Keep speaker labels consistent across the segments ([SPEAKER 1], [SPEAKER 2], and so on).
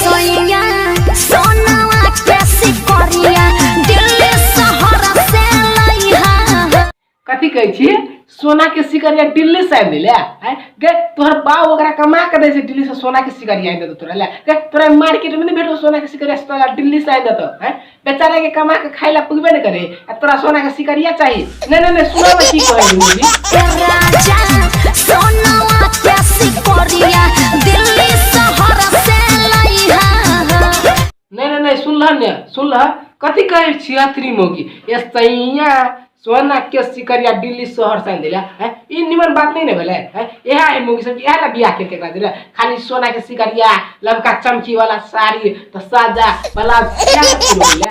[SPEAKER 1] सोइया सोनावा कैसी करिया दिल्ली शहर से लइहा।
[SPEAKER 2] कथी कहै छी? सोना के सिकरिया दिल्ली से आनि देले आँय गे? तोहर बाप ओकरा कमा के दै छै दिल्ली से, सोना के सिकरिया आनि देतौ तोरा ले गे? तोरा मार्केट में नहीं भेटो सोना के सिकरिया, से तोरा दिल्ली से आनि देतौ? आँय, बेचारा के कमा के खाइ ला पुगबे नहीं करे आ तोरा सोना के सिकरिया चाही। नहीं नहीं नहीं, सुनो ना की कहै छै।
[SPEAKER 1] राजा सोनावा कैसी करिया दिल्ली शहर से लइहा।
[SPEAKER 2] नहीं नहीं नहीं, सुन लह ने, सुन लह कथी कहै छिहत्तरी मौगी, ए सैया सोना के सिकरिया दिल्ली शहर से आनि देला हैं? ई निमन बात नहीं ने भेलै हैं? इएह है मौगी सब, इएह ला बियाह केलकै एकरा देला, खाली सोना के सिकरिया, लबका चमकी वाला साड़ी तऽ साजा ब्लाउज इएह सब शुरू भेलै।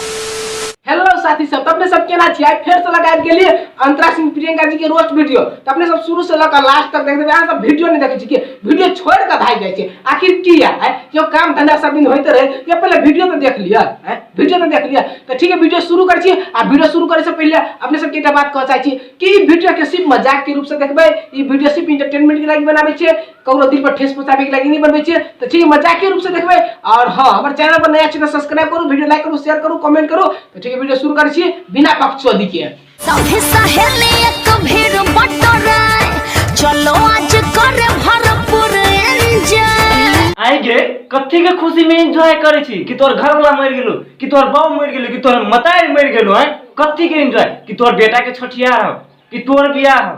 [SPEAKER 2] हेलो साथी सब, तऽ अपने सब केना छी? आइ फेर से लगा गेलिए अंतरा सिंह प्रियंका जी के रोस्ट वीडियो। तऽ अपने सब शुरू से लऽ कऽ लास्ट तक देख देबै। अहाँ सब वीडियो नहीं देखै छी कि वीडियो छोड़ कऽ भागि जाइ छी? आखिर की है? जो काम धंधा सब दिन होते रहे, ये पहले वीडियो तो देख लिया है, वीडियो तो देख लिया। तो ठीक है, वीडियो शुरू कर छी। आ वीडियो शुरू करे से पहले अपने सबके एकटा बात कह चाहै छी कि ई वीडियो के सिर्फ मजाक के रूप से देखबै। ई वीडियो सिर्फ इंटरटेनमेंट के लागि बनाबै छियै, ककरो दिल पर ठेस पहुंचाबे के लागि नहीं बनबै छियै। तो ठीक है, मजाक के रूप से देखबै। और हाँ, हमर चैनल पर नया छी तो सब्सक्राइब करू, वीडियो लाइक करू, शेयर करू, कमेंट करू। तो ठीक है, वीडियो शुरू करै छी बिना बकचोदी के।
[SPEAKER 1] सभे सहेली एक भीड़ बटोराय, चलो आज करे भरपूर एंजॉय।
[SPEAKER 3] आइ गे, कथी के खुशी में एंजॉय करे छी? कि तोहर घर वाला मरि गेलो, कि तोहर बाप मरि गेलो, कि तोहर मतारी मरि गेलो? हैं, कथी के एंजॉय? कि तोहर बेटा के छठियार हो, कि तोहर बियाह हो?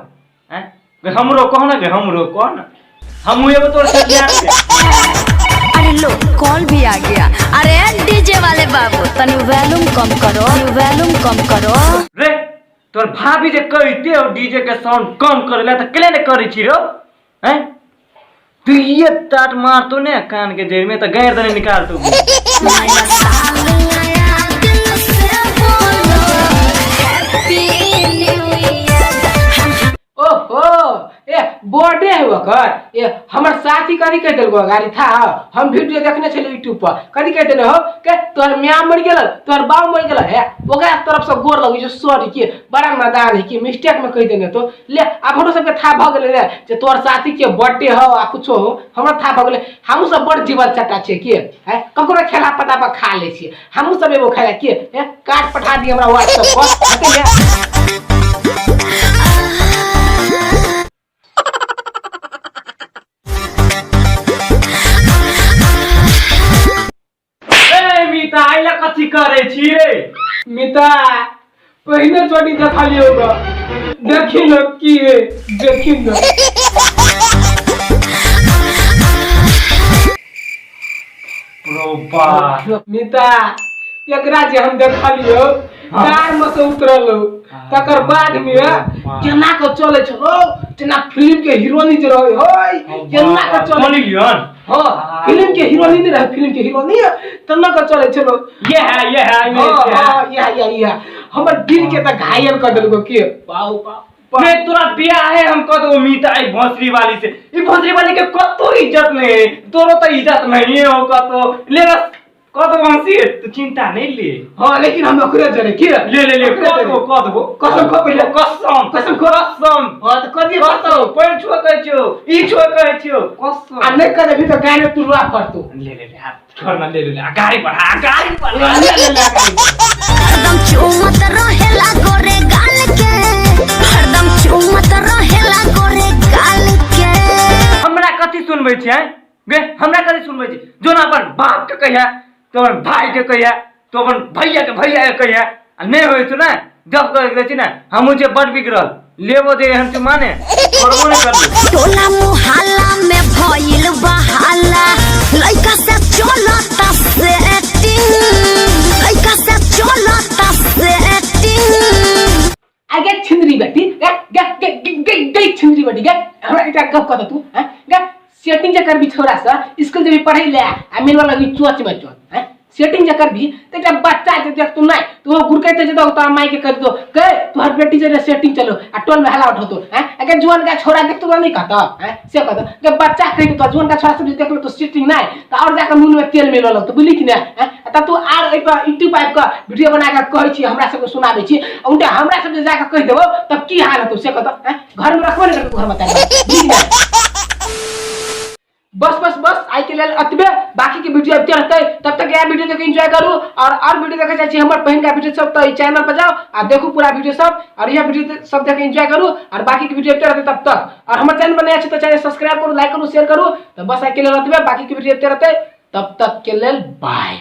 [SPEAKER 3] हैं गे, हमरो कह ना गे, हमरो कह ना, हमहूँ एगो तोहर छठियार के।
[SPEAKER 1] अरे लो, कॉल भी आ गया। अरे डीजे वाले बाबू, तनी वॉल्यूम कम करो, वॉल्यूम कम करो।
[SPEAKER 3] रे, तोहर भाभी जे कहिते हो डीजे के साउंड कम करे ला, तऽ केले ने करै छी रो? हैं, तू ये टाट मारतो ने कान के जड़ में तऽ गैर दने निकालतो।
[SPEAKER 1] नया साल आया, दिल से बोलो हैप्पी न्यू ईयर।
[SPEAKER 2] ओहो, ए बर्थडे है ओकर। ए हमर साथी कथी कहि देलको गाड़ी था, हम वीडियो देखने छलियै यूट्यूब पर, कथी कहि देने हो के तोहर माय मरि गेल, तोहर बाप मरि गेल है, ओकरा तरफ से गोर लगै छै, सॉरी के बड़ा मदान है कि मिस्टेक में कहि देने। तो ले आब हमरो सबके था भऽ गेलै रे जे तोहर साथी के बर्थडे हो आ कुछो हो, हमरा था भऽ गेलै। हमहूँ सब बड़ जीवन चटा छियै के है, ककरो खेला पता पर खा लै छियै, हमहूँ सब एगो खाय के है। कार्ड पठा दी हमरा व्हाट्सएप पर, हेतै ने?
[SPEAKER 3] ए मीता, आइला कथी करे छी रे?
[SPEAKER 2] मिता, पहिने चोटी देखा लियो ग, देखी न की है, देखी न।
[SPEAKER 3] प्रोबा
[SPEAKER 2] मिता, एकरा जे हम देखलियो कार में से उतरल हो, तकर बाद में केना के चले छलो, तेना फिल्म के हीरोनी जे रहे होय, केना के चले।
[SPEAKER 3] Sunny Leone.
[SPEAKER 2] हाँ, फिल्म के हीरोनी नहीं रहे, फिल्म के हीरोनी तेना के चले छलो।
[SPEAKER 3] ये है, ये है, ये
[SPEAKER 2] हाँ
[SPEAKER 3] है।
[SPEAKER 2] हाँ, या या हमर दिल के त घायल कर देलको के बाऊ बाऊ।
[SPEAKER 3] नहीं, तोरा बियाह है हम कह दो मीता ई भोसरी वाली से। ई भोसरी वाली के कतो इज्जत नहीं है, तोरो तो इज्जत नहीं है हो कतो ले बस कह दो हंसी, तू चिंता नहीं ले।
[SPEAKER 2] हाँ, लेकिन हम ओकरे जरे के
[SPEAKER 3] ले ले ले,
[SPEAKER 2] ओकरे
[SPEAKER 3] कह
[SPEAKER 2] जरे।
[SPEAKER 3] दो, कह दो।
[SPEAKER 2] कसम खो पहिले।
[SPEAKER 3] कसम।
[SPEAKER 2] कसम खो।
[SPEAKER 3] कसम।
[SPEAKER 2] हाँ, तो कर दिए।
[SPEAKER 3] कसम, पैर छुआ कहै छियो, ई छुआ कहै छियो, कसम।
[SPEAKER 2] आ नहीं कर अभी तो गाय में तुरवा पड़तो।
[SPEAKER 3] ले ले ले, हाथ छोड़ ना, ले ले ले, आ गाड़ी बढ़ा, आ गाड़ी बढ़ा।
[SPEAKER 2] ले ले ले गाड़ी।
[SPEAKER 1] हरदम चूमत रहेला गोरे गाल के, हरदम चूमत रहेला गोरे गाल के।
[SPEAKER 3] हमरा कथी सुनबै छै गे? हमरा कथी सुनबै छै? जो ना अपन बाप के कहिया, तो अपन भाई के कहिया, तो अपन भैया के भैया के कहिया। आ नहि होइ छौ ने गप करै के छै ने, हमहूँ जे बड बिगड़ल लेबो जे एहन छै, माने करबो नहि करबो।
[SPEAKER 1] टोला मुहल्ला में भइल बहाला, लइका से चलता सेटिंग, लइका से चलता सेटिंग।
[SPEAKER 2] आगे छिंदरी बेटी गे गे गे गे गे गे छिंदरी बेटी गे, हमरा एकटा गप कह तू हैं गे, सेटिंग जे करबी छोरा से स्कूल जेबी पढ़ै ले आ मिलवा लगी चोच में चोच हैं, सेटिंग जे करबी त एकटा बच्चा जे देखतौ नहीं तो वो गुरकैते जेतौ, तोरा माई के कह देतौ गे तोहर बेटी जे सेटिंग चलो आ टोल में हला उठतो हैं। अगर जुआन का छोरा देखतौ तो नहीं कहता हैं से कहता गे, बच्चा कह देतौ, जुआन का छोरा सब जे देखलो तो सेटिंग नहीं त और जाके नून में तेल मिलवा लगतौ, बुझली कि नहीं हैं? तब तू आर एहि पर यूट्यूब आबि कऽ वीडियो बना कऽ कहै छी, हमरा सबके सुनाबै छी, आ उल्टा हमरा सब जे जाकऽ कहि देबौ तब की हाल हेतौ से कहतौ हैं? घर में रखबो नहि करतौ, घर में ताकि। बस बस बस, आइ के लेल अतबे, बाकी के वीडियो आबिते रहतै। तब तक इएह वीडियो देख एंजॉय करू और वीडियो देखै चाहै छी हमर पहिनका वीडियो सब तऽ ई चैनल पर जाउ आ देखू पूरा वीडियो सब, और इएह वीडियो सब देख एंजॉय करू और बाकी के वीडियो आबिते रहतै तब तक। और हमर चैनल पर नया छी तऽ चैनल सब्सक्राइब करू, लाइक करू, शेयर करू। तऽ बस आइ के लेल अतबे, बाकी के वीडियो आबिते रहतै, तब तक के लेल बाय।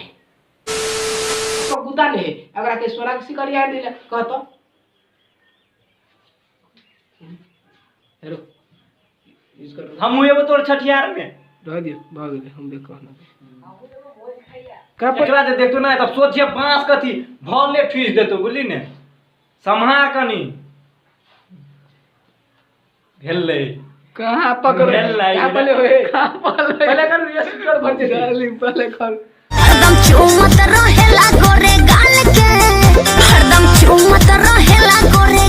[SPEAKER 2] गुदा नहीं है अगर के सोना के सिकरिया आनि दिले कहतो हेलो यूज करो।
[SPEAKER 3] हम एबो तोर छठियार में
[SPEAKER 2] रह दियो, भऽ गेलै। हम देख कहना
[SPEAKER 3] एकरा जे देखतो ना तब सोचिए बांस कथी भले ठूस देतो, बुझली ने? सम्हा कनी भेलै।
[SPEAKER 2] कहाँ पकड़
[SPEAKER 3] भेलै।
[SPEAKER 2] कहाँ पले होए? पहले कर ये सिक्योर भर दे पहले कर।
[SPEAKER 1] हरदम चूमत रहेला गोरे गाल के, हरदम चूमत रहेला गोरे